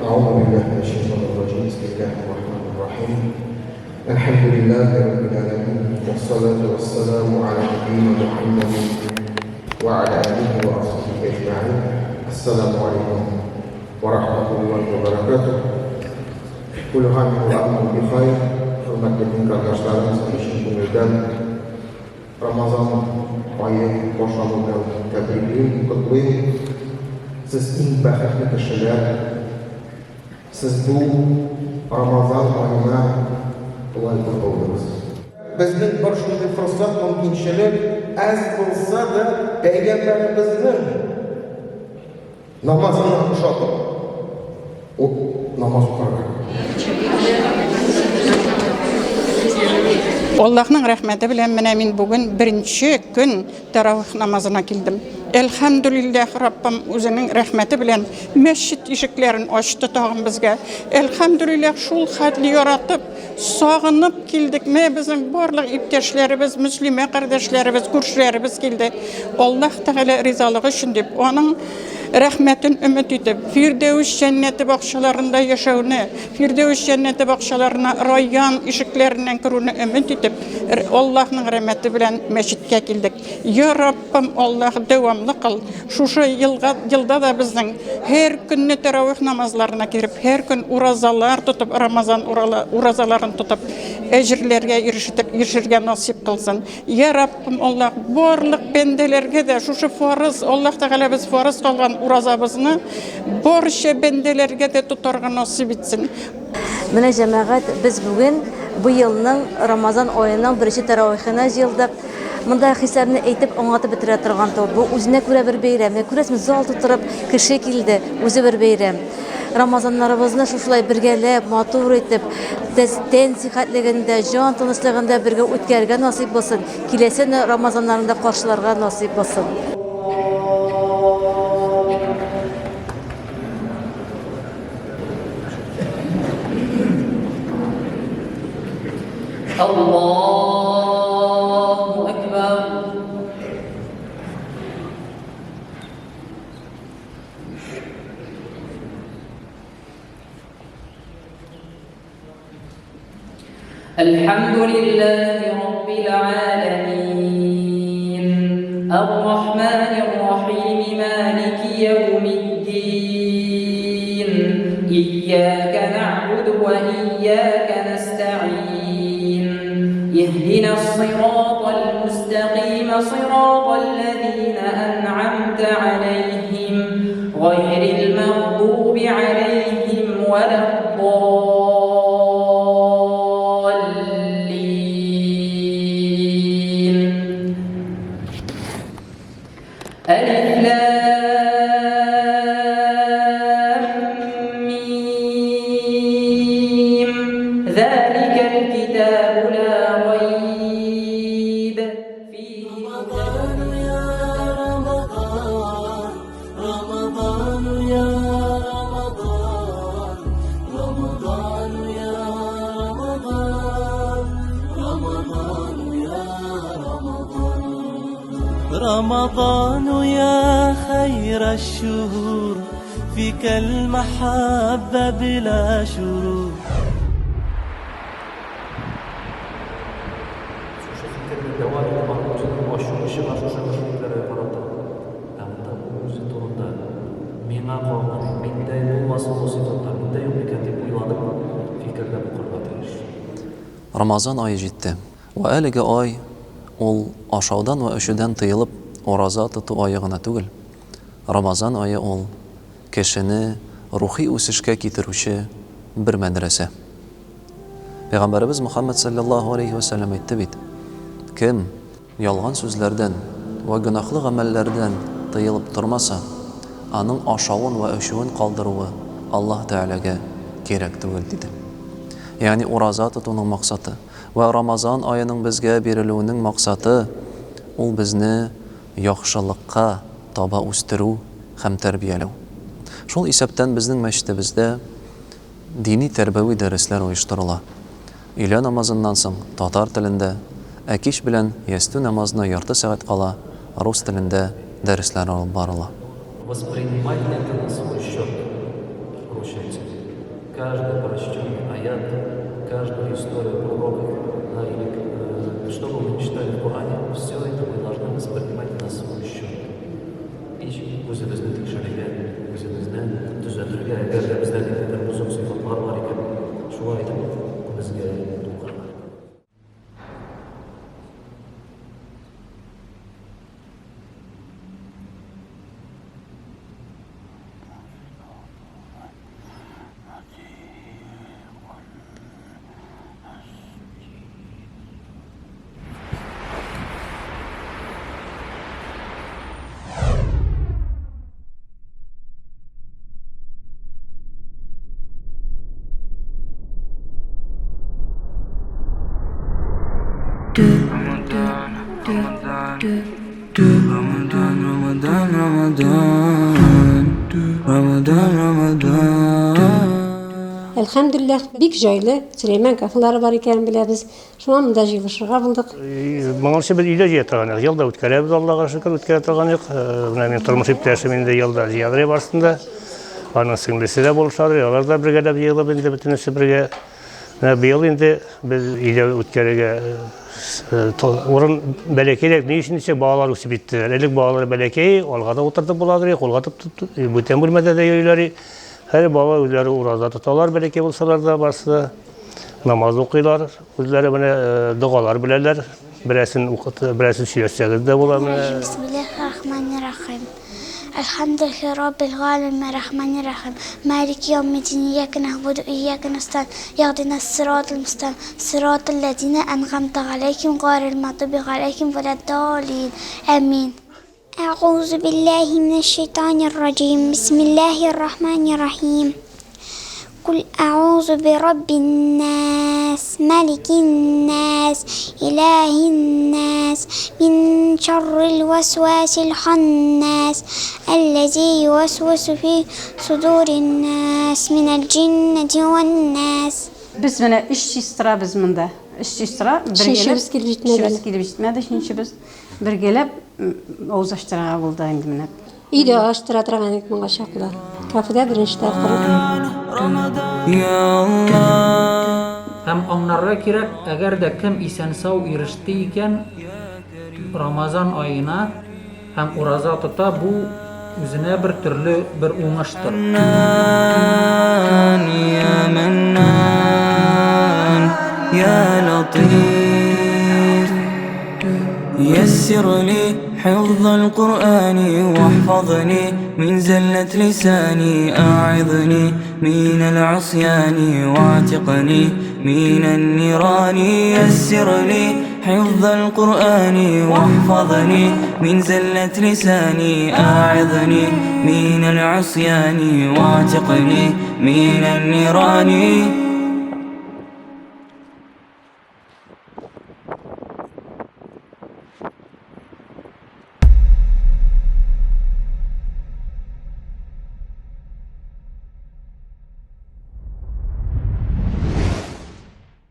أعوذ بالله من الشيطان الرجيم بسم الله الرحمن الرحيم الحمد لله رب العالمين والصلاة والسلام على نبينا محمد وعلى آله وأصحابه أجمعين السلام عليكم ورحمة الله وبركاته كل عام وأنتم بخير Хөрмәтле дин кардәшләрем, сезне чын күңелдән Рамазан ае башлану белән тәбриклим, котлыйм. Сез иң бәхетле кешеләр. Сез бу Рамазан аена лаек булдыгыз. Безнең бар шундый форсат, мөмкинчелек, әз булса да пәйгамбәребезнең Намазына ошатып, ул намаз укырга. Аллаһның рәхмәте белән менә мин бүген беренче көн тәравих намазына килдем. Әлхәмдүлилләһ, Раббым үзенең рәхмәте белән мәчет ишекләрен ачты тагын безгә. Әлхәмдүлилләһ, шул хәтле яратып, сагынып килдек. Менә безнең барлык иптәшләребез, мөслимә кардәшләребез, күршеләребез килде. Аллаһ Тәгалә ризалыгы өчен дип, аның рәхмәтен өмет итеп, Фирдәүс җәннәте бакчаларында яшәүне, Фирдәүс җәннәте бакчаларына Райян ишекләреннән керүне өмет итеп, Аллаһның рәхмәте белән мәчеткә килдек. Я Раббым, Аллаһ, дәвамлы кыл. Шушы елга, елда да безнең һәр көнне тәравих намазларына кереп, һәр көн уразалар тотып, Рамазан уразаларын тотып, әҗерләргә ирешетеп, ирешергә насыйп кылсын. Я Раббым, Аллаһ, барлык бәндәләргә дә шушы фарыз, Аллаһ Тәгалә без фарыз кылган уразабызны барча бәндәләргә дә тотарга насыйп итсен. Менә, җәмәгать, без бүген быелның Рамазан аеның беренче тәравихына җыелдык. Монда хисләрне әйтеп, аңлатып бетерә торган түгел. Бу үзенә күрә бер бәйрәм. Менә күрәсезме, зал тутырып кеше килде, үзе бер бәйрәм. Рамазаннарыбызны шушылай бергәләп, матур итеп, тән сихәтлегендә, җан тынычлыгында бергә үткәрергә насыйп булсын. Киләсе Рамазаннарны да каршыларга насыйп булсын. Аллаһу Акбар. الحمد لله رب العالمين الرحمن الرحيم مالك يوم الدين إياك نعبد وإياك نستعين اهدنا الصراط المستقيم صراط الذين أنعمت عليهم غير المغضوب عليهم ولا الضالين ألف لام ميم ذلك الكتاب لا ريب فيه رمضان يا رمضان رمضان يا رمضان رمضان يا رمضان رمضان يا رمضان رمضان يا خير الشهور فيك المحبة بلا شرور Шушы фикерне дәвам итеп, аның үзенең ачуы чыга шушы мөшрикләргә карата. Ә монда ул үзе турында, Миңа калган, миндә булмасын бу сыйфатлар, миндә юк микән дип уйланып, фикерләп укырга тиеш. Рамазан ае җитте. Вә әлеге ай ул ашаудан вә эчүдән тыелып ураза тоту ае гына түгел. Рамазан ае ул кешене рухи үсешкә китерүче бер мәдрәсә. Пәйгамбәребез Мөхәммәд салләллаһу алейһи вә сәлләм әйтте бит, Кем ялган сүзләрдән вә гөнаһлы гамәлләрдән тыелып тормаса, аның ашавын вә эчүен калдыруы Аллаһ Тәгаләгә кирәк түгел, диде. Ягъни ураза тотуның максаты вә Рамазан аеның безгә бирелүенең максаты, ул безне яхшылыкка таба үстерү һәм тәрбияләү. Шул исәптән безнең мәчетебездә дини тәрбәви дәресләр оештырыла. Өйлә намазыннан соң татар телендә, ә кич белән ястү намазына ярты сәгать кала рус телендә дәресләр алып барыла. Воспринимать это на свой счет, получается. Каждый прочтенный аят, каждую историю пророков, да, или что бы мы ни читали в Коране, все это мы должны воспринимать на свой счет. Ич үзебезне тикшерергә, үзебезне төзәтергә, әгәр дә бездә ниндидер бозык сыйфатлар бар икән, шулай итеп безгә укырга. Ramadan, Ramadan, Ramadan, Ramadan, Ramadan. Әлхәмдүлилләһ, бик җайлы, Сөләйман кафелары бар икәнен беләбез. Шуңа монда җыелышырга булдык. Моңарчы без өйдә җыя торган идек. Елда үткәрәбез, Аллага шөкер, үткәрә торган идек. Менә минем тормыш иптәшем инде елда җыядыр барысын да. Аның сеңлесе дә булышадыр, алар да бергәләп җыелып инде бөтенесе бергә. Менә быел инде без өйдә үткәрергә урын бәләкәйрәк. Ни өчен дисәк, балалар үсеп җиттеләр. Элек балалар бәләкәй, алга да утыртып буладыр, кулга тотып, бүтән бүлмәдә дә йөриләр. Хәзер балалар үзләре ураза тоталар, бәләкәй булсалар да, барысы да намаз укыйлар, үзләре менә догалар беләләр. Берәрсен укыт, берәрсен сөйләсәгез дә була менә. Бисмиллахир-рахманир-рахим. Әлхәмдүлилләһи раббил галәмин рахманир-рахим. Малики яумиддин Ияка нәгъбуду ияка нәстаин. Иһдинас сиратал мустаким. Сиратал ләзина әнгамта галәйһим гайрил мәгъдуби галәйһим вәләд-даллин. Амин. Әгъузу билләһи минәш-шәйтанир раҗим. Бисмиллаһир рахманир рахим. Кул әгъузу би раббин нас, маликин нас, илаһин нас, мин шаррил васвасил ханнас, әлләзи ювасвасу фи судурин нас, минәл җиннәти вән нас. Без менә өч сестра без монда. Өч сестра бергәләп. Өченчебез килеп җитмәде әле. Өчебез килеп җитмәде, өченчебез. Бергәләп авыз ачтырырга булды инде менә. Өйдә ачтыра торган идек моңа чаклы. Кафеда беренче тапкыр. Һәм аңнарга кирәк, әгәр дә кем исән-сау иреште икән Рамазан аена һәм ураза тота, бу үзенә бер төрле бер уңыштыр. يسر لي حفظ القرآن واحفظني من زلة لساني أعظني من العصيان واعتقني من النيران يسر لي حفظ القرآن واحفظني من زلة لساني أعظني من العصيان واعتقني من النيران.